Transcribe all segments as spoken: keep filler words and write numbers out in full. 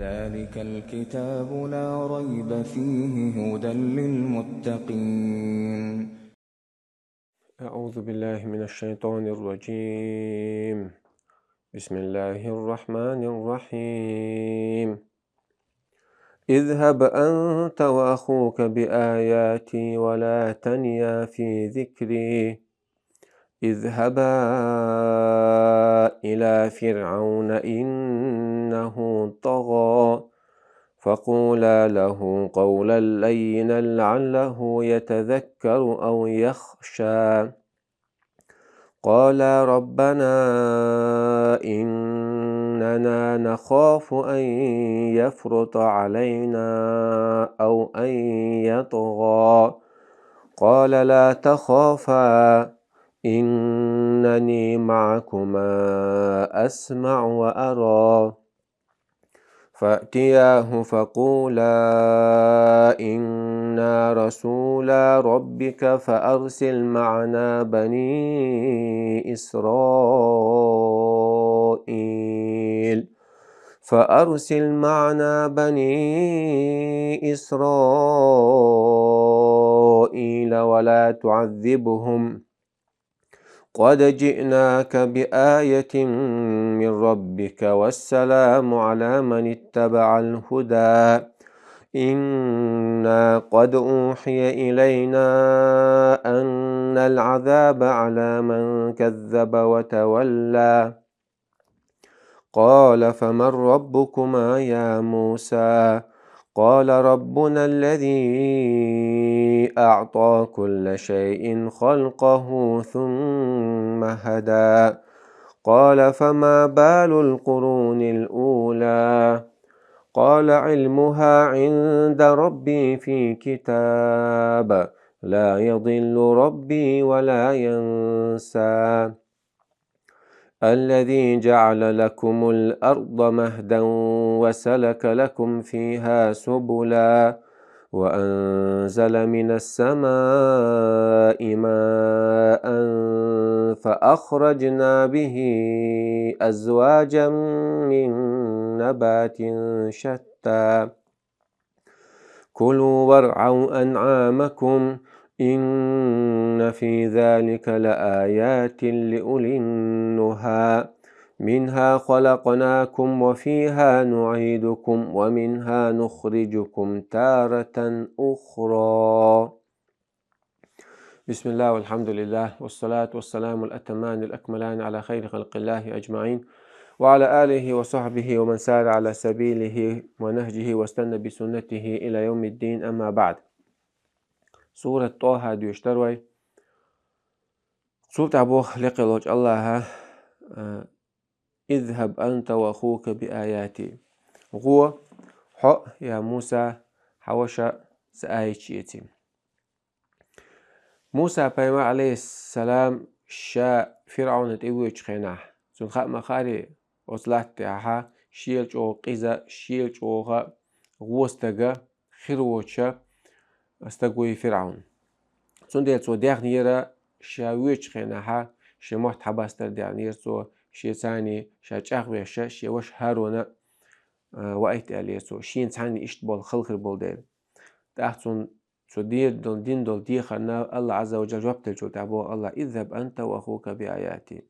ذلك الكتاب لا ريب فيه هدى للمتقين. أعوذ بالله من الشيطان الرجيم. بسم الله الرحمن الرحيم. اذهب أنت وأخوك بآياتي ولا تنيا في ذكري. اذهبا إلى فرعون إنه طغى. فقولا له قولا لينا لعله يتذكر أو يخشى. قالا ربنا إننا نخاف أن يفرط علينا أو أن يطغى. قال لا تخافا إنني معكما أسمع وأرى. فأتياه فقولا إنا رسولا ربك فأرسل معنا بني إسرائيل. فأرسل معنا بني إسرائيل ولا تعذبهم. قد جئناك بآية من ربك والسلام على من اتبع الهدى. إنا قد أوحي إلينا أن العذاب على من كذب وتولى. قال فمن ربكما يا موسى؟ قال ربنا الذي أعطى كل شيء خلقه ثم هدى. قال فما بال القرون الأولى؟ قال علمها عند ربي في كتاب لا يضل ربي ولا ينسى. الذي جعل لكم الأرض مهدا وسلك لكم فيها سبلا وأنزل من السماء ماء فأخرجنا به أزواجا من نبات شتى. كلوا وارعوا أنعامكم إن في ذلك لآيات لأولي النهى. منها خلقناكم وفيها نعيدكم ومنها نخرجكم تارة أخرى. بسم الله والحمد لله والصلاة والسلام الأتمان الأكملان على خير خلق الله أجمعين وعلى آله وصحبه ومن سار على سبيله ونهجه واستنى بسنته إلى يوم الدين، أما بعد. Сурат ТӀаха доьшуш дар вай. Цул тӀаьхьа боху лекха волчу Аллаха: «اذهب أنت وأخوك بآياتي». ГӀо, хьо, я Муса, хьан ваша сан аяташ эций. Муса пайхамар, Ӏалайхиссалам, ша ФирӀавна тӀе воьдучу хенахь, цунна хаа ма-хаара, оцу латта тӀехь шел чӀогӀа къиза, шел чӀогӀа гӀо стага хир воцуш стаг ву и ФирӀавн. Цундела цо дехнера, ша воьдучу хенахь, шен мотт хьабастар дехнера цо, шен царний ша чӀагӀвеш, шен ваша ХӀарона, а, ваийта аьллера цо, шена цхьанна иштта болу хала хир болу дела. ТӀаккха цунна цо дийр долу, дина долу дехарна Аллах Азза ва Джалла жоп деллачул тӀаьхьа боху Аллах: «اذهب أنت وأخوك بآياتي».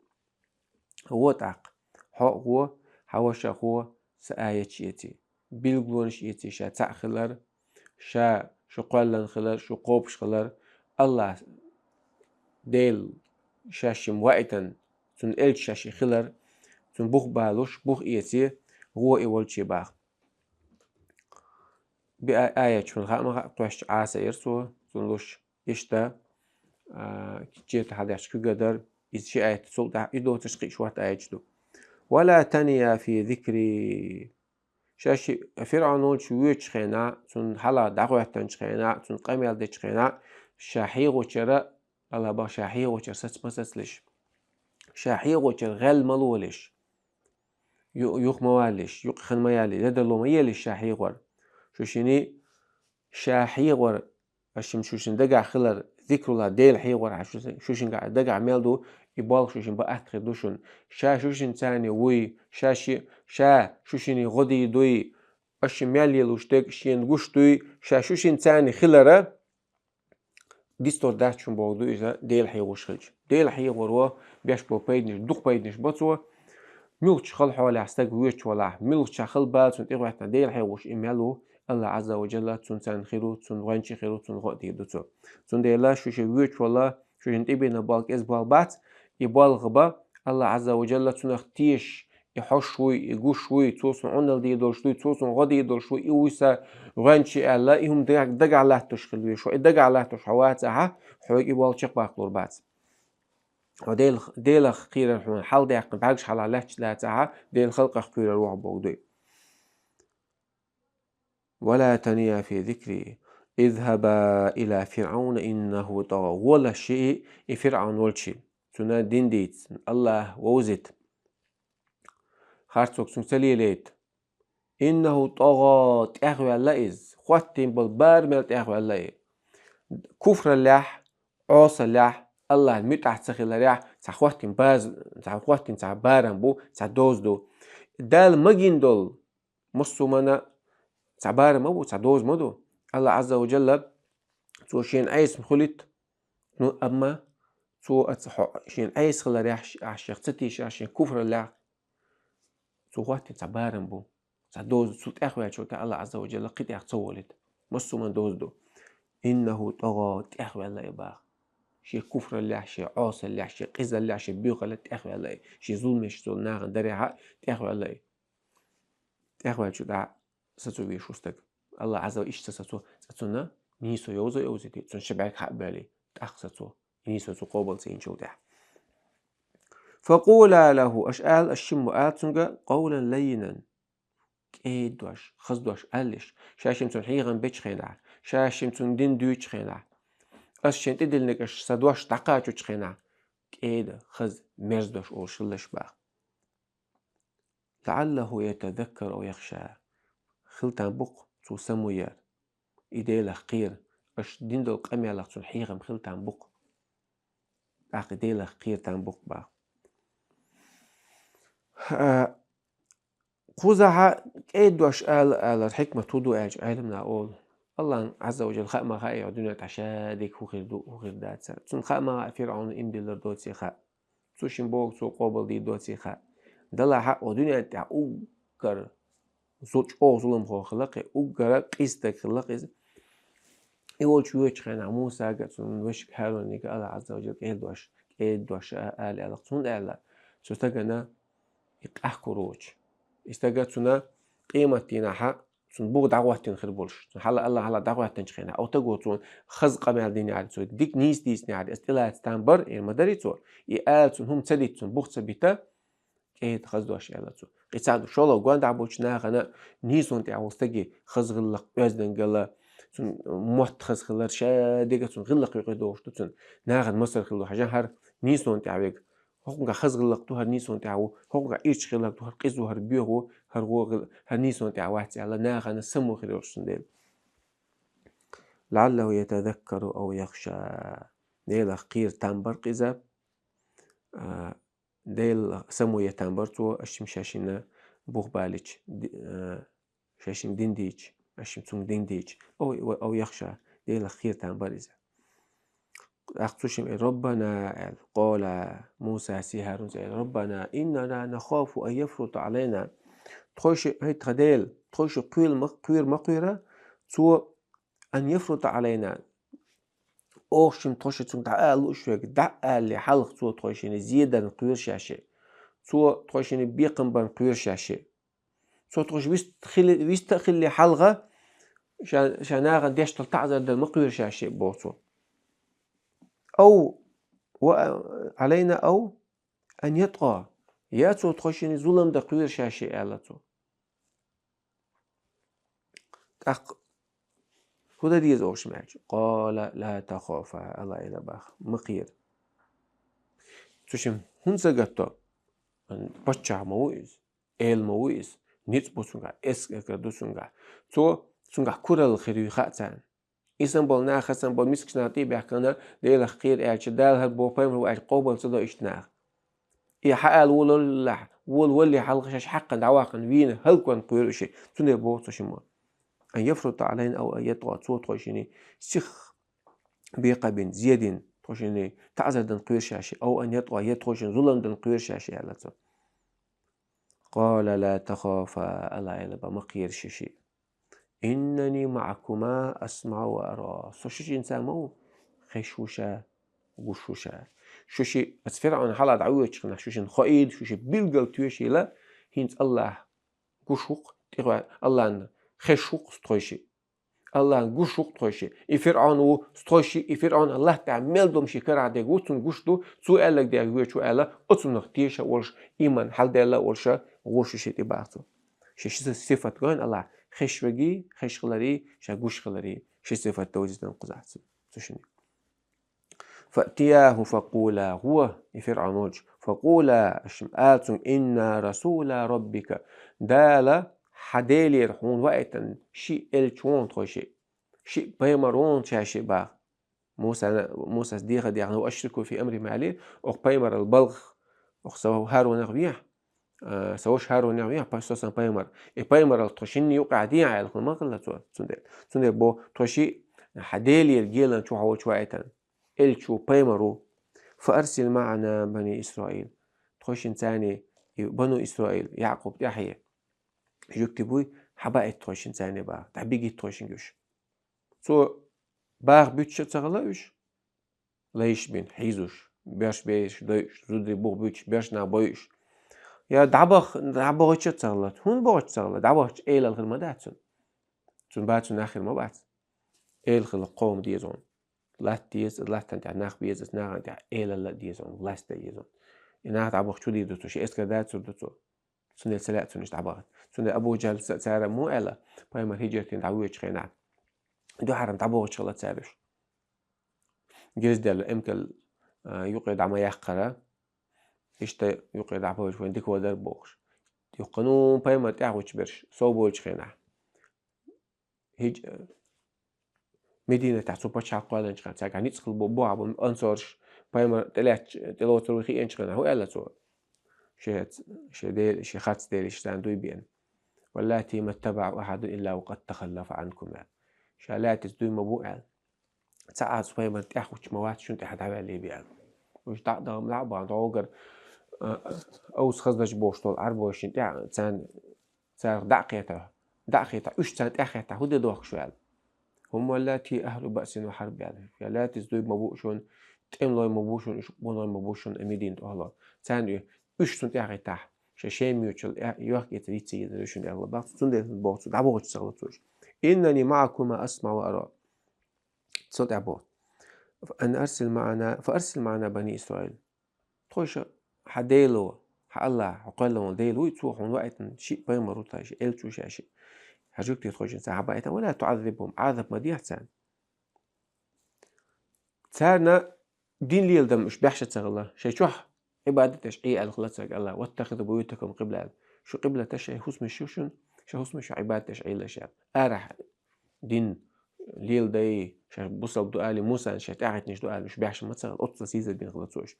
ГӀо тӀаккха, хьо а гӀо, хьан ваша а гӀо, сан аяташ эций, билгалонаш эций, ша цхьаъ хилар, ша шу кхоьллина хилар, шу кхобуш хилар, Аллах Дела ша шимма ваийтина, цунна элча ша ши хилар, цунна бух балуш, бух эций, гӀо и волчу баха. Би а-, аяташ хьуна хаа ма хаьа, кхоьссича Ӏаса яра цо, цунна луш, иштта, а, чета хьадаьхча куьга дара, иза ши аят, цул тӀаьхьа и доцурш кхин а шорта аяташ ду. «ولا تنيا في ذكري». Ша ши ФирӀавн волчу воьдучу хенахь, цунна хьалха дӀахӀоьттинчу хенахь, цунна къамел дечу хенахь, ша хьехочара, Аллах боху, ша хьехочара саца ма сацалаш. Ша хьехочара гӀел ма лолаш. Ю-, юха ма валалаш, юкъа хан ма ялалаш, ледарло ма елаш ша хьехор. Шу шинна ша хьехор, аш шимма шу шинна дагахь хилар, зикрулла, Дела хьехор, шу, шу шинна дагахь мел ду, и болх шу шинна бан атта хир ду шуна. Ша шу шинна царний вуй, ша ши, ша шу шинний гӀо дийр дуй, аша шин мел лелош дерг шена гуш дуй, ша шу шин царна хилара, дистор дац шун боху ду иза Дела хьехош хилча. Дела хьехоро беш бо пайданаш, дукха пайданаш бо цо. Муьлхача хала хьолехь стаг воьдуш валахь, муьлхача хала бала цунна тӀехӀоьттина Дела хьехош и мел ву, Аллах Азза ва Джалла цунна царна хир ву, цунна гӀоьнча хир ву, цунна гӀо а дийр ду цо. Цундела шу шен воьдуш вала, шу шен тӀебена болх кӀеза болх бац, и болх ба Аллах Азза ва Джалла цунах тешаш, и хьош вуй, и гуш вуй, цо цунна Ӏуналла дийр долуш дуй, цо цунна гӀо дийр долуш вуй, и вуй сан гӀоьнча аьлла, и хӀума дагахь, дагахь латтош хила везаш хьо, и дагахь латтош хьо вацахьа, хьоьга и болх чекхбаккхалур бац. Хьо Дела, Делах кхерар хьуна хьалдаьккхина, бӀаьргаш хьалха лаьтташ лацахьа, Делан халкъах кхоьрар ву хьо боху дуй. ولا تنيا في ذكري اذهبا إلى فرعون إنه طغى. Вола шиъ и ФирӀаун волчи. Цунна дин дийца, Аллах вовзийта. Харцог цунга ца лелайта. إنه طغى, тӀехваьлла иза. ХӀоттийна болу бара мел тӀехваьлла и. Куфраллехь, Ӏосаллехь, Аллахьна муьтӀахь ца хиларехь, цхьа хӀоттийна база, цхьа хӀоттийна цхьа барам бу, цхьа доза ду. Дала магийна долу массо а мана цхьа барам ма бу, цхьа доза ма ду. Аллах Азза ва Джалла, цо шена Ӏеса хуьлуьйту, ну, амма цо аца хьо-, шена Ӏеса хиларехь, ш-, ахь шех ца тийшахь, шен куфраллехь, цо хӀоттийна цхьа барам бу, цхьа доза, цу тӀехваьллачул тӀаьхьа Аллах Азза ва Джалла кхин тӀехь ца волуьйту. Массо а мана доза ду. إنه طغى, тӀехваьлла и баха. Шен куфраллехь, шен Ӏосаллехь, шен къизаллехь, шен боьхаллехь тӀехваьлла и. Шен зуламаш цо нахана дарехьа тӀехваьлла и. ТӀехваьллачул тӀаьхьа сацо везаш ву стаг. Аллах Азза ва иштта сацо, цкъа цунна нийсо йовза йовзийта, цунна ши бӀаьрг хьа а боьлий, тӀаккха сацо. И нийсо цо къобал ца йинчул тӀаьхьа. فقولا له, аша ала, аша шиммо ала цунга, قولا لينا. КӀеда дош, хаза дош алалаш, ша шимма цунна хьехам бечу хенахь, ша шимма цунна дин дуьйцучу хенахь, аса шен тӀедиллинарг аша сан дош дӀакхачочу хенахь, кӀеда, хаза, мерза дош олуш хилалаш баха. لعله يتذكر أو يخشى. Хила там бу-кх цо само яр. И Делах кхера, аша дина долу къамелах цунна хьехам хила там бу-кх. ТӀаккха и Делах кхера там бу-кх баха. А, кхузахьа кӀеда дош ала алар хьикмат хӀун ду аьлча, Ӏеламнаха олу. Аллахьна Азза ва Джалла хаа ма хаьа, хӀокху дуьнен тӀехь шадерг хӀун хир ду, хӀун хир дац. Цунна хаа ма хаьа, ФирӀаун иман диллар доций хаьа. Цу шимма бохург цо къобал дийр доций хаьа. Делахь а хӀокху дуьнен тӀехь уггар зу-, чӀогӀа зуламхо хилла-кх и, уггара къиза стаг хилла-кх иза. И волчу воьдучу хенахь Мусага а, цуьнан вешига ХӀарунга а Аллах Азза ва Джалла кӀеда дош, кӀеда дош а ала аьлла-кх. ХӀунда аьлла? Цу стагана и къахкур воцуш. И стага цунна къемат дийнахьа цунна бух дӀахӀоттийна хир болуш. Цунна хьала, Аллах хьала дӀахӀоьттинчу хенахь, оцу стага цунна хаза къамел динехьара, цо дика нийса дийцинехьара, иза тӀелаца там бара, эр ма дарий цо. И ала цунна хӀума ца дита, цунна бух ца бита, кӀеда, хаза дош аьлла цо. Кхин цхьа а ду, шолгӀа гондахь болчу нахана нийсонан тӀехь волу стаге хаза гӀиллакх, оьздангалла, цунна мотт хаза хилар, ша дерг а цунна гӀиллакх юкъе догӀуш ду цунна. Нахана масал хила ду, хьажахь, хӀара нийсонан тӀехь верг. ХӀокхуьнгахь хаза гӀиллакх ду, хӀара нийсонан тӀехь ву, хӀокхуьнгахь ирча гӀиллакх ду, хӀара къиза ву, хӀара боьха ву, хӀара гӀо гӀил-, хӀара нийсонан тӀехь вац аьлла, нахана само хир йолуш цундела. لعله يتذكر أو يخشى. Делах кхера там бара-кх иза. А, Дела само ян там бара цо, аша шимма шаьшшинна бух балийча, ди-, а, шаьшшинна дин дийча, аша шимма цуьнга дин дийча. أو, أو يخشى, Делах кхера там бара иза. ТӀаккха цу шимма: «ربنا», — аьлла, قال موسى, Мусас а, ХӀарунас а аьлла: «ربنا إننا نخاف أن يفرط علينا». Тхойшиъ, хӀай тхан Дела, тхойшиъ кхоьлу ма, кхоьру ма кхоьру цо, «أن يفرط علينا». Оха шимма тхойшиъ цуьнга дӀаала лууш верг, дӀаалале хьалха цо тхойшинна зедарна кхоьру шаьшшиъ. Цо тхойшинна бекхам барна кхоьру шаьшшиъ. Цо тхойшиъ вист хили-, вист а хилале хьалха, ша, ша нахана деш долу таӀзар дан ма кхоьру шаьшшиъ, боху цо. أو, ва, علينا أو أن يطغى. Я цо тхойшинна зулам дан кхоьру шаьшшиъ, аьлла цо. ТӀаккха хӀун дан деза оха шимма аьлча? قال لا تخافا, Аллах Ӏела баха, ма кхера. Цу шимма хӀунда сагатдо? Паччахь ма ву иза, эла ма ву иза, ницкъ бу цуьнгахь, эскар ду цуьнгахь. Цо, цуьнгахь куралла хир ю хаьа царна. И санна болу нах, хан санна болу мискачу нах тӀе а баьхкина, Делах кхера аьлча, Дала хӀара боху пайхамар ву аьлча, къобал ца до иштта наха. И хьаала волаллехь, Вол валли хьалха шаьш хьаккхана дӀавахана вийна хӀалакван кхоьру ши. Цундела боху цо шимма: «Ан яфрутӀа Ӏалайна ав ан ятӀа», цо тхойшинна сиха бекхабина, зедина, тхойшинна таӀзар дан кхоьру шаьш, ав ан ятӀа, я тхойшинна зулам дан кхоьру шаьш, аьлла цо. «Къала ла тахафа», Аллахьа аьлла, ба ма кхера ши шиъ. «Иннани маӀакума асмаӀу ва ара». Со шу шинца ма ву, хезаш ву ша, гуш ву ша. Шу ши, аса ФирӀавн хьалха дӀавоьдучу хенахь шу шина хоийда, шу ши билггал тоьшийла, хӀинца Аллахь гуш ву-кх, тӀехваьлла Аллахьна хезаш ву-кх тхойшиъ. Аллахьна гуш ву-кх тхойшиъ. И ФирӀавн ву тхойшиъ, и ФирӀавн Аллахь тӀехь мел долу ши карахь дерг ву, цунна гуш ду, цо аьлларг дерг воьдуш ву аьлла, оцунах теша а волуш, иман хьалдаьлла а волуш, гуш ву ши тӀе баха цо. Ши, ши сифат гойна Аллахь, хезаш верг, хезаш хилар, ша гуш хилар, ши сифат довзийтина кхузахь цо, цу шинна. «Фаътияху факъула», гӀо, и ФирӀавн волчу, «факъула», аша ала цуьнга: «Инна расула раббика», Дала хьан Делера хьуна ваийтина ши элча ву-кх тхойшиъ, ши пайхамар ву-кх шаьш шиъ баха. Муса, Мусас дехар дехна: «Ва ашрикху фи амри», ма аьллера, оха пайхамаралла балха, оха сан ХӀарунах вехьа, а, сан ваша ХӀарунах вехьа, пай-, со сан пайхамар. И пайхамаралла тхо шинна юкъахь дехьа аьлла хила ма хилла цо, цундела. Цундела боху, тхойшиъ хьан Делера геланча ву хьан волчу ваийтина. Элча ву, пайхамар ву. «Фа арсил маӀана бани Исраил». Тхойшинна царна, и бану Исраил, Якъуб тӀаьхье, жуьгти буй, хьабаийта тхойшинна царна баха, дӀабигийта тхойшинга уьш. Цо баха буьтуш а ца хилла уьш, лайш бина, хьийзош, боьрша бераш дойуш, зударий бух буьтуш, боьрша нах бойуш. Я дӀабаха, дӀабахийта а ца хилла, хӀунда бахийта ца хилла, дӀабахча элал хир ма дац цунна. Цунна бацун нах хир ма бац. Эла хила кхо хӀума деза хьуна. Латта деза, латтана тӀехь нах беза, нахана тӀехь элалла а деза хьуна, власть а деза хьуна. И нах дӀабахча хӀун дийр ду цо, шен эскар дацар ду цо. Цундела ца лаьа цунна иштта дӀабахийта. Цундела Абу Джахьлас а цара муха аьлла, пайхамар хӀижрат дина дӀавоьдучу хенахь, дуьххьара дӀабахийта хилла цара уьш. Герз даьлла эмкал, а, юкъе дӀа ма яккхара, иштта юкъе дӀа ма вахча вайн дика вадар бохуш. Юха кхана пайхамар тӀаьхьа гӀуьттуш берш сов болчу хенахь, хӀинца Мединатехь цу пачхьалкх кхоьллинчу хенахь, цаьргахь ницкъ хилла бу-, бу-, бу-, ансораш, пайхамар тӀелаьцча, тӀелоцур ву хиъначу хенахь, хӀун аьлла цо? Шен, шен дел-, шен харц делаш царна дуй беана. «Валлати маттабаӀа ахьадун илла ва къад тахаллафа Ӏанкум», аьлла. Ша лаьттица дуй ма бу аьлла. Цхьа а цу пайхамар тӀаьхьа гӀуьттуш ма вац, шуна тӀаьхьа дӀаваьллий би аьлла. Уьш дӀа а даха, дӀа а бахана, дӀогара, а, Аус Хазраж бохуш долу Ӏарбойшна тӀаьхьа царна, царах дӀа а кхетахь, дӀа а кхетахь, уьш царна тӀаьхьа кхетахь, хӀун де дохкуш ву аьлла. «ХӀум валлати ахьлу баъсин ва хьарб», аьлла. Ша лаьттица дуй ма бу шуна, тӀемалой ма бу шуна, уьш къоной ма бу шуна, Мединат охьалой. Царна уьш цунна тӀаьхьа кхетахь, шайн шен муьйчул а йохкийта йица езар ю шуна аьлла боху, цундела боху цо, дӀабохуьйтуш ца хилла цо уьш. «Иннани маӀакума асмаӀу ва ара». Цул тӀаьхьа боху: «Ан арсил маӀана, фа арсил маӀана бани Исраил». Тхойша хьан Дела ву, хьан Аллахь, хьо кхоьллина волу Дела вуй, цо хьуна ваийтина шиъ пайхамар ву тхойша, элча ву шаьш шиъ. Хьажа, тхойшинца хьабаийта, «ва ла туӀаззибхум», Ӏазап ма дехьа царна. Царна дин леладан уьш баьхьаш ца хилла, шайн чохь Ӏибадат деш Ӏе аьлла хилла цаьрга Аллахь: «Ваттахизу буютакум къибла», аьлла. Шу къиблаташ шайн хӀусамаш ю шуна, шайн хӀусамаш чохь Ӏибадат деш Ӏийла ша. Арахь дин леладай, ша бусалба ду али, Мусана ша тӀаьхьахӀиттинарш ду али, уьш баьхьаш ма ца хилла, оццул сийсаз бина хилла цо уьш.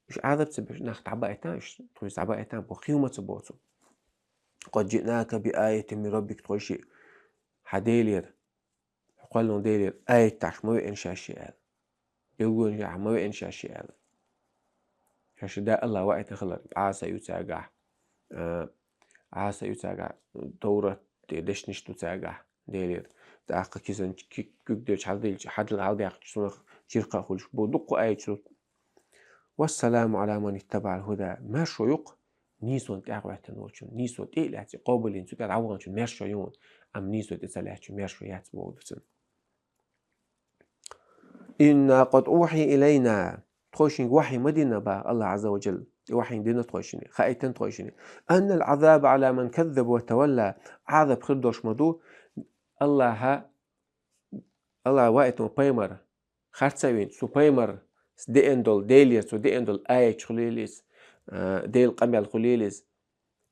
Уьш Ӏазап ца беш, нах дӀабаийта уьш, тхуьйсу дӀабаийта боху, хи хӀума ца боху цо. «Къад жиънака би аятин мин раббик», тхойшиъ хьан Делера, хьо кхоьллина Делера аяташ ма веана шаьш шиъ аьлла. Билгалонаш ма веана шаьш шиъ аьлла. Шаьш шайн Дала Аллахь ваийтина хилар, Ӏаса ю цаьргахь, а, Ӏаса ю цаьргахь, Товрат тӀе дешнаш ду цаьргахь Делера. ТӀаккха кисанчу ки-, куьг дечу хьалдилча, хьадил хьалдаьккхича, цунах чиркха а хуьлуш бу, дуккха аяташ ду. «Вассаламу Ӏала ман иттабаӀал хӀуда». Маьршо ю-кх нийсонан тӀаьхьахӀоьттина волчун, нийсо тӀе а лаьцна, къобалйина цу тӀе дӀаваханчун маьршо ю хьуна, амма нийсо тӀе ца лаьцначун маьршо яц боху цуьнан. «Инна къад ухьи илайна». Тхойшинга вахьйи ма дина боху Аллахь Ӏазза ва Джалла. И вахьйина дина тхойшинна, хаийтина тхойшинна. «Аннал Ӏазаба Ӏала ман каззаба ва тавалла». Ӏазап хир долуш ма ду Аллахьа, Аллахь ваийтина пайхамар харц а вина, цу пайхамарца деана долу, Делера цо деана долу аяташ хуьлийла иза, а, Делан къамел хуьлийла иза.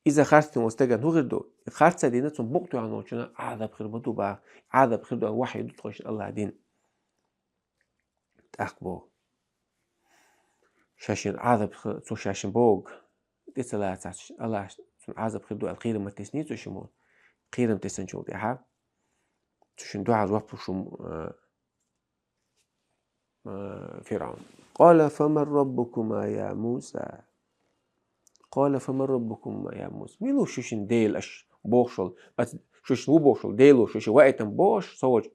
Иза харц дина волу стагана хӀун хир ду? Харц а дина, цунна букъ тоьхна волчунна Ӏазап хир ма ду боху, Ӏазап хир ду аьлла вахьйи ду тхойшинна Аллахь дина. ТӀаккха боху: шаьшшинна Ӏазап хи-, цо шаьшшинна боху, тӀе ца лацахь, Аллахьа цунна Ӏазап хир ду аьлла, кхерам ма тесний цо шимма. Кхерам тесначул тӀехьа цу шин дуьхьал жоп луш хӀума, э, э, ФирӀавн. «قال فمن ربكما يا موسى؟ قال فمن ربكما يا موسى؟» Мила ву шу шин Дела, аш бохуш волу, аш шу шин ву бохуш волу Дела, шу шин ваийтам бохуш, со волчу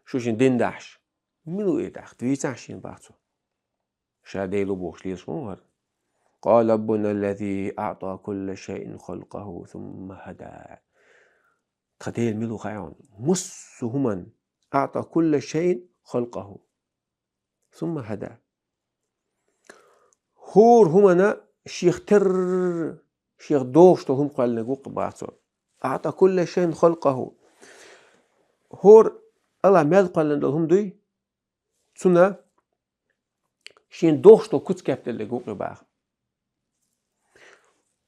шу шин дин дахьаш. Мила ву и дахьа? Вийцахь шена, бах цо. Ша Дела ву бохуш лелаш ма вара. «قال ربنا الذي أعطى كل شيء خلقه ثم هدى». Тхан Дела мила ву хаьий хьуна? Массо а хӀуманна, «أعطى كل شيء خلقه ثم هدى». ХӀора хӀуманна шех тера, шех догӀуш долу хӀума кхоьллинарг ву-кх, бах цо. «أعطى كل شيء خلقه». ХӀора Аллахьа мел кхоьллина долу хӀума дуй, цунна шена догӀуш долу куц кепделлиг ву-кх и, бах.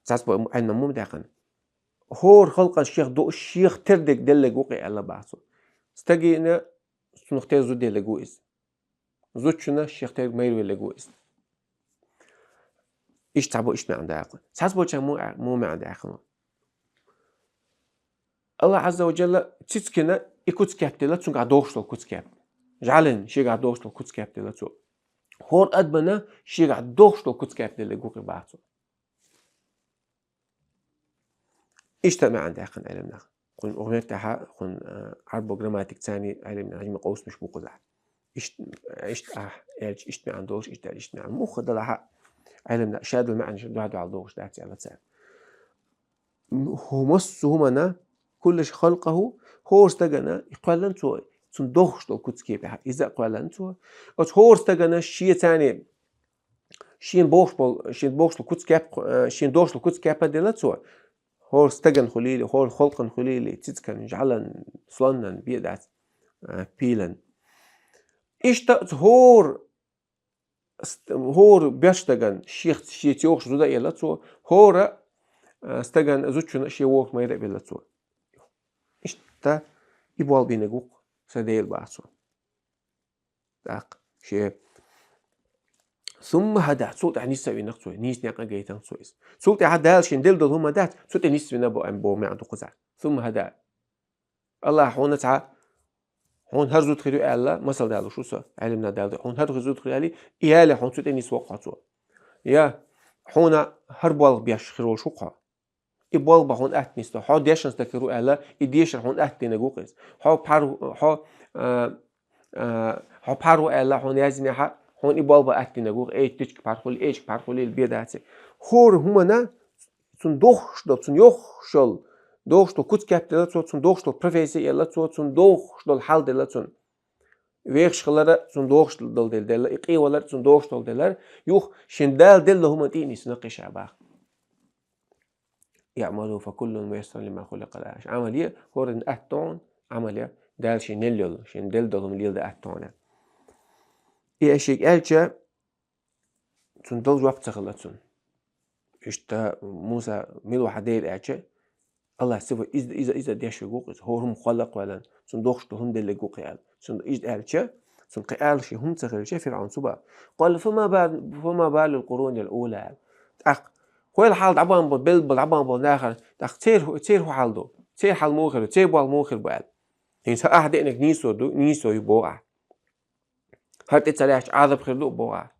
Цхьацца бо Ӏилман муха даьккхина? ХӀора халкъан шех до-, шех тера дерг деллиг ву-кх и аьлла, бах цо. Стагана цунах тера зуда еллиг ву иза. Зудчунна шех тера майра веллиг ву иза. Иштта цхьа бо, иштта маьӀна даьккхина. Цхьацца болчарна муха, муха маьӀна даьккхина? Аллахь Ӏазза ва Джалла цицкина и куц кепделла, цуьнгахь догӀуш долу куц кеп. ЖӀаьлина шегахь догӀуш долу куц кепделла цо. ХӀора адамна шегахь догӀуш долу куц кепделлиг ву-кх и, бах цо. Иштта маьӀна даьккхина Ӏилманах. Кхунна оха меттехьа, кхунна, а, Ӏарбо грамматика царний Ӏилманах жима къовсамаш бу кхузахь. Ишт-, иштта ахь аьлча, иштта маьӀна долуш, иштта аьлча, иштта маьӀна. Муха далахьа Ӏилманах, шадолу маьӀнаш дуьхьа-дуьхьал догӀуш дац аьлла цара. ХӀу массо а хӀуманна, «كل شيء خلقه», хӀора стагана и кхоьллина цо, цунна догӀуш долу куц кепехь, иза а кхоьллина цо. Оцу хӀора стагана шен царний, шен бохуш болу, шен бохуш долу куц кеп, э, шен догӀуш долу куц кеп а делла цо. ХӀора стагана хуьлийла, хӀора халкъана хуьлийла, цицкана, жӀаьлана, слоннана, бен дац, э, пилана. Иштта оцу хӀора ст-, хӀора беш стагана шех, шеца йогӀуш зуда а елла цо, хӀора, а, стагана, зудчунна шен вогӀуш майра а велла цо. Иштта и болх бинарг ву-кх сан Дела, бах цо. ТӀаккха шен «ثم هدى», цул тӀаьхьа нийса а винарг цо, нийса некъа гайтарг цо иза. Цул тӀаьхьа Дала шена делла долу хӀума дац, цу тӀе нийса вина бо-, боху маьӀна ду кхузахь. «ثم هدى». Аллахь хьуна цхьа, хьуна хӀара зуда хир ю аьлла, масал далуш ву со, Ӏилманах дала, хьуна хӀара зуда хир ю аьлла, и яле хьуна цу тӀе нисвоккху хьо цо. Я хьуна хӀара болх беш хир волуш ву-кх хьо. И болх бан хьуна атта нисдо. Хьо дешна стаг хир ву аьлла, и дешар хьуна атта динарг ву-кх иза. Хьо пхьар-, хьо, а, а, хьо пхьар ву аьлла, хьуна яздинехьа, хьуна и болх бан атта динарг ву-кх, эчу дечиг пхьар хуьлий, эчиг пхьар хуьлийла бен дац. ХӀора хӀуманна цунна догӀуш долу, цунна йогӀуш йолу, догӀуш долу куц кеп делла цо, цунна догӀуш долу профессия елла цо, цунна догӀуш долу хьал делла цунна. Вехаш хилар а цунна догӀуш долу дела делла, и къен валар а цунна догӀуш долу делар, юха шен Дала делла хӀуманна тӀе а нисвина кхин ша, бах. «اعملوا فكل ميسر لما خلق له». Ӏамал е, хӀоранна атта хьуна, Ӏамал е, Дала шена елла йолу, шена делла долу хӀума леладан атта хьуна. И аш шега аьлча, цунна дала жоп ца хилла цунна. Иштта Муса мила ву хьан Дела аьлча, Аллахь сифа иза, иза, иза деш верг ву-кх иза, хӀора хӀума кхолла а кхоьллина, цунна догӀуш долу хӀума деллиг ву-кх и аьлла. Цунна иза аьлча, цунна кхин ала шен хӀума ца хилча, ФирӀавн цу бах: «قال فما بال، فما بال القرون الأولى», аьлла. ТӀаккха хӀокху хьалха дӀабахна болу, белла болу, дӀабахна болу нахана, тӀаккха церан хӀу-, церан хӀун хьал ду? Церан хьал муха хир ю? Церан болх муха хир бу аьлла? ХӀинца ахь деанарг нийсо ду, нийсо ю боху ахь. ХӀара тӀе ца лаьтташ Ӏазап хир ду а боху ахь.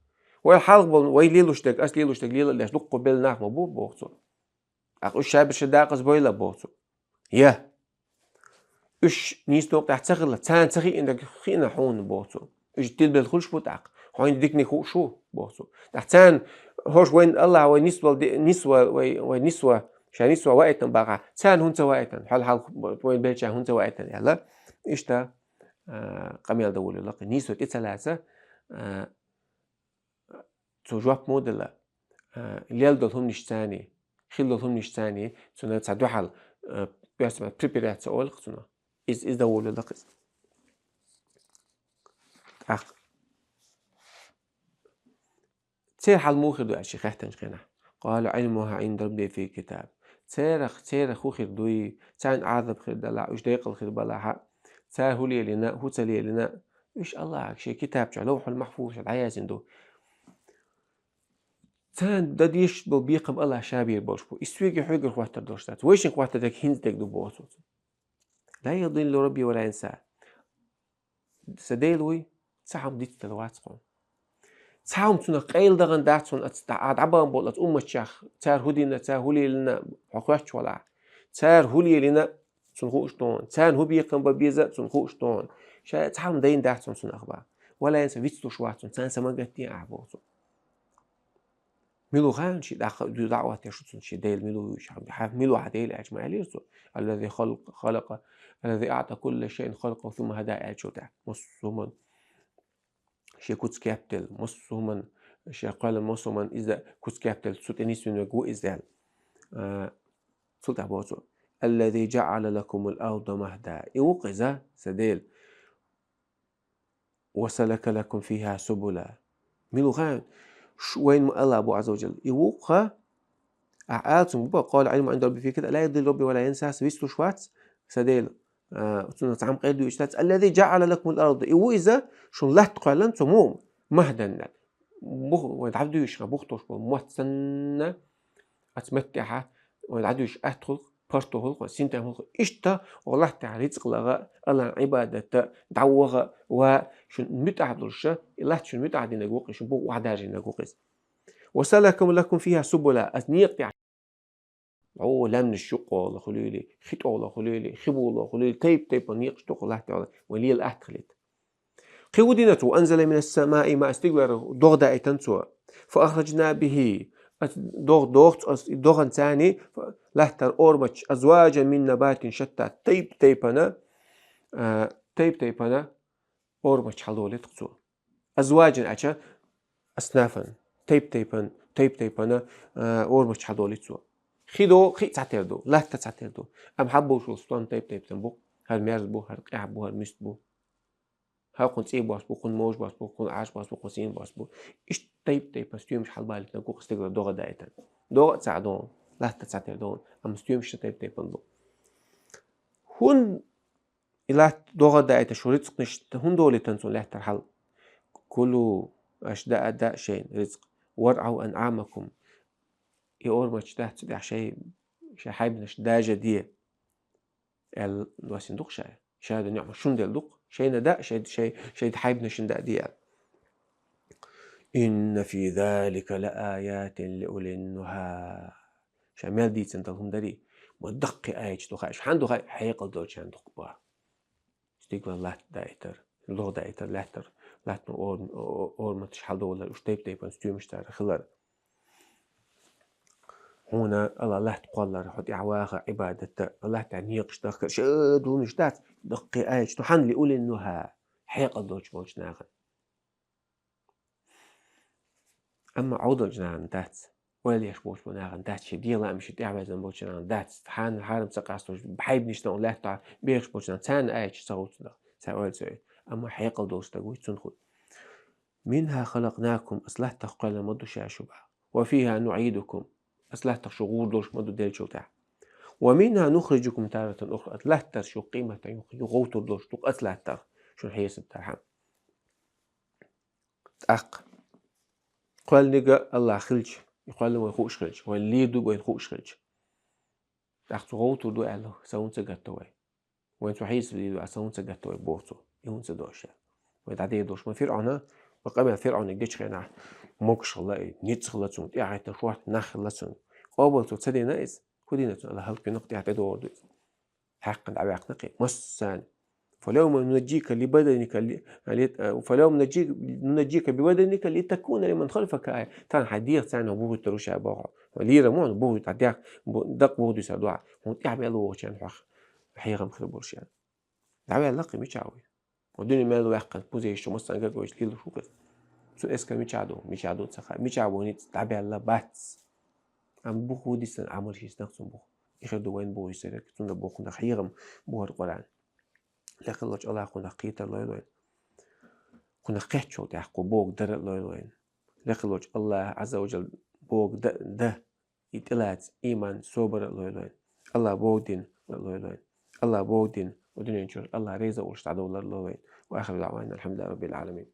Вай хьалха болу, вай лелош дерг, ас лелош дерг лела а лаьтташ, дуккха белла нах ма бу, боху цо. ТӀаккха уьш шаберш дакъаза бойла, боху цо. Я. Уьш нийса новкъа тӀехь ца хилла, царна ца хиънарг хиъна хьуна, боху цо. Уьш тилбелла хуьлуш бу тӀаккха. Хьуна диканиг хууш ву, боху цо. ТӀаккха царна, хӀорш вайн Аллахь вай нисвала де-, нисва, вай, вай нисва, ша нисва ваийтина бахахь, царна хӀунда ца ваийтина? Хьол хьалха вайн белча хӀунда ца ваийтина аьлла. Иштта, а, къамел дан волавелла-кх. Нийсо тӀе ца лаца, а, цо жоп ма делла, а, лелла долу хӀуманаш царний, хилла долу хӀуманаш царний, цунна цхьа дуьхьал, а, оьрсийн маттахь препирать ца олу-кх цунах. Иза, иза дан волавелла-кх иза. ТӀаккха церан хьал муха хир ду аьлла шен хаьттинчу хенахь? «قال علمها عند ربي في كتاب». Церах, церах хӀун хир дуй, царна Ӏазап хир далахь, уьш декъала хир балахь, цара хӀун лелийна, хӀун ца лелийна, уьш Аллахьа шен китаб чохь, Лавхьул-Махьфуз чохь дӀаяздина ду. Царна дан дезаш бола бекхам АллахӀа ша бийр болуш бу. И соьгий хьоьгара хӀоттар долуш дац. Вайшинга хӀоттар дерг хӀинца дерг ду боху цо. «لا يضل ربي ولا ينسى». Сан Дела вуй, цхьа хӀума дицдала вац хьуна. Цхьа хӀума цунах къайладахана дац хьуна, аца дӀа-, дӀабахана болу аца умматчех, цара хӀун дина, цара хӀун лелийна, хьо хоьттуш валахь. Цара хӀун лелийна, цунна хууш ду хьуна. Царна хӀун бекхам бан беза, цунна хууш ду хьуна. Ша цхьа хӀума дайна дац хьуна цунах бан. «ولا ينسى», вицлуш вац хьуна, царна сан ма гатде ахь боху цо. Мила ву хаьий шен дӀа-, ду дӀа а ваттеш шу цунна, шен Дела мила ву, хьан, хьан мила ву хьан Дела аьлча ма аьллера цо. «الذي خلق، خلق، الذي أعطى كل شيء خلقه ثم هدى» аьллачул тӀаьхьа. Массо а хӀуманна шен куц кепделла, массо а хӀуманна шен кхоьллина, массо а хӀуманна иза куц кепделла, цу тӀе нисвина верг ву иза аьлла. А, цул тӀаьхьа боху цо: «الذي جعل لكم الأرض مهدا». И ву-кх иза, сан Дела. «وسلك لكم فيها سبلا». Мила ву хаьий, ш-, вайна ма АллахӀ бу, Ӏазза ва Джалла. И ву-кх, ахь ала цунга бу, «قال علمها عند ربي في كتاب، لا يضل ربي ولا ينسى», ас вицлуш вац, сан Дела. А, цунах цхьа хӀума къайладоьдуш дац. «الذي جعل لكم الأرض». И ву иза, шуна латта кхоьллина цо муха, «مهدا». Бух-, вай дӀадуьйшуш, бух тосуш болу мотт санна, аца меттехьа, вай дӀадуьйшуш атта хуьлу, парто хуьлу, синтем хуьлу. Иштта, оха латтехь рицкъ лаха, АллахӀан Ӏибадат а, дӀаваха, ва шуна муьтӀахь долуш, и латта шуна муьтӀахь динарг ву-кх, шуна бух охьадаржийнарг ву-кх иза. «وسلك لكم فيها سبلا». Ас некъа тӀехь. О, лаьмнаш юккъехула хуьлийла, хи тӀехула хуьлийла, хи була хуьлийла, тайп-тайпана некъаш ду-кх латта тӀехула, вай лела атта хилийта. Кхин хӀун дина цо? «وأنزل من السماء ماء», стигалара догӀа даийтина цо. «فأخرجنا به». Ас догӀа дохцу, ас и догӀанца латтара ораматаш, «أزواجا من نبات شتى», тайп-тайпана, а, тайп-тайпана ораматаш хьалдолийта-кх цо. «أزواجا» аьлча, «أصنافا», тайп-тайпана, тайп-тайпана, а, ораматаш хьалдолийта цо. Хи ду, хи цхьатера ду, латта цхьатера ду. Амма хьаббуш волу стом тайп-тайпана бу, хӀара мерза бу, хӀара къаьхьа бу, хӀара мист бу. ХӀара кхунна цӀий бос бу, кхунна мовш бос бу, кхунна Ӏаш бос бу, кхунна сийна бос бу. Иштта тайп-тайпана стоьмаш хьалбалийтина гу-кх стигалара догӀа даийтина. ДогӀа а цхьаъ ду, латта цхьатера ду, амма стоьмаш тайп-тайпана бу. ХӀун и латта догӀа даийтина шу рицкънаш хӀун долийтина цунна лаьттара хьал? «كلوا», аша даа, даа шайна рицкъ. «وارعوا أنعامكم». И ораматаш дац цу тӀехь шай, шай хьайбанаш дажа де. Аьлла, васин ду-кх ша. Ша ду ниӀма шуна делла ду-кх. Шайна даа, шай, шай, шай хьайбанашна даа де аьлла. «إن في ذلك لآيات لأولي النهى». Ша мел дийцина долу хӀума дарий, ма даккхий аяташ ду хаьа, шу хьан ду хаьа, хьекъал долчарна ду-кх боху. Стигалара латта даийтар, догӀа даийтар, лаьттара, латтано ор-, о-, ораматаш хьалдолар, уьш тайп-тайпана стоьмаш цара хилар. Хьуна АллахӀ латта кхоллар, хьо тӀаьхьа ваха, Ӏибадат а, АллахӀ тӀехь некъаш дахкар, ша долуш дац, даккхий аяташ ду хьан, «لأولي النهى», хьекъал долчу болчу нахана. Амма Ӏовдалчу нахана дац. Ойла еш болчу нахана дац, шен дегӀан лаамашна тӀаьхьаваьзна болчу нахана дац. Хьанал хьарам ца къасталуш, хьайбанаш дан лаьттахь бехаш болчу нахана, царна аяташ ца гӀовттадо, цара ойла ца йо. Амма хьекъал долуш стаг вуй, цунна хуьлу. «منها خلقناكم», ас латтах кхоьллина ма ду ша шу боху. «وفيها نعيدكم», ас латтах шу гӀур долуш ма ду деллачул тӀаьхьа. «ومنها نخرجكم تارة أخرى», ас латтара шу къематан юкъа гӀовттур долуш ду-кх ас латтах, шуна хьесап дархьама. ТӀаккха кхоьллинарг АллахӀ хилча, и кхоьллина вайна хууш хилча, вайна лийр ду вайна хууш хилча. ТӀаккха цу гӀовттур ду аьлла, сан хӀунда ца гатдо вай? Вайна цу хьесап лийр ду аьлла, сан хӀунда ца гатдо вай боху цо. И хӀунда ца до ша? Вай дӀадер долуш ма ФирӀавна, ма къамел ФирӀавниг дечу хенахь, могуш хилла и, ницкъ хилла цунна, тӀаьхьахӀиттина шорта нах хилла цунна. Къобал цо ца дина иза, хӀун дина цунна? АллахӀ хӀаллаквина-кх, тӀаьхьа тӀедогӀур ду иза. Хьаькхна дӀаваьккхина-кх и массарна. «فاليوم ننجيك ببدنك ل-، ل-، فاليوم ننجيك، ننجيك ببدنك لتكون لمن خلفك آية». Тахана хьайн дегӀаца царна бухуьйтур ву ша боху. Лийр ма ву, бухуьйту, хьан дегӀ-, бу-, дакъа бухуьйтуьйтур ду хьан. Хьуна тӀаьхьа мел вогӀучарна хьох хьехам хир болуш аьлла. ДӀаваьлла-кх и, мичахь вуй? Хьо дуьне мел ваьккхина, пузейш чу массарна гар вайча лелаш ву-кх иза. Цуьнан эскар мичахь ду, мичахь ду ца хаьа, мичахь ву ницкъ, дӀабаьлла бац. Амма буху дисина Ӏамал шийца нах цунна буху. И хир ду вайна буху йисарг, цунна буху нах хьехам бу хӀара Къуръан. Лекха волчу АллахӀа кхунах кхетар лойла вайна. Кхунах кхеттачул тӀаьхьа кху бохург дар а лойла вайна. Лекха волчу АллахӀа Ӏазза ва Джалла бохург дан, дан, и тӀелаца ийман, собар а лойла вайна. АллахӀа бохург дина а лойла вайна. АллахӀа бохург дина, ва дуьнен чуьра АллахӀ реза а волуш дӀадовлар а лойла вайна. وآخر دعوانا أن الحمد لله رب العالمين.